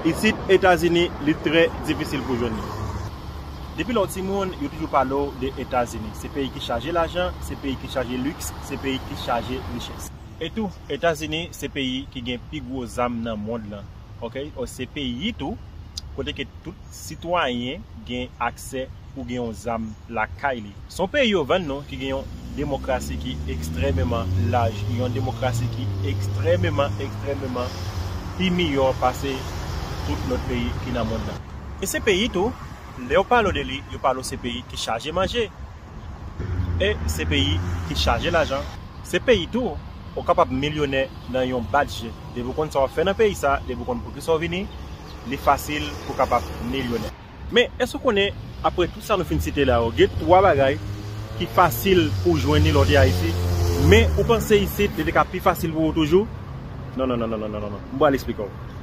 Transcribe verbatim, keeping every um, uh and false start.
Isit Etazini, li trè difisil pou jwenn li. Depi lè w timoun, yo toujou pale w de Etazini. Se peyi ki chaje lajan, se peyi ki chaje liks, se peyi ki chaje richès. E tou, Etazini se peyi ki gen pi gwo zam nan mond lan. Ok? Se peyi tou kote ke tout sitwayen gen aksè pou gen yon zam lakay li. Se yon peyi yo vann nou ki gen yon demokrasi ki ekstrèmeman laj, yon demokrasi ki ekstrèmeman, ekstrèmeman pi miyò pase tout lòt peyi ki nan mond lan. E se peyi tou, lè yo pale w de li, yo pale w se peyi ki chaje manje. E se peyi ki chaje lajan. Se peyi tou, ou kapab milyonè nan yon bat je. Depi w konn sa w ap fè nan peyi sa, depi w konn poukisa w vini, li fasil pou w kapab milyonè. Men, èske w konnen, apre tout sa nou fin site la yo, gen twa bagay ki fasil pou w jwenn li lè w te Ayiti, men ou panse isit, li te ka pi fasil pou ou toujou? Non, non, non, non, non, non, non. M pral eksplike w.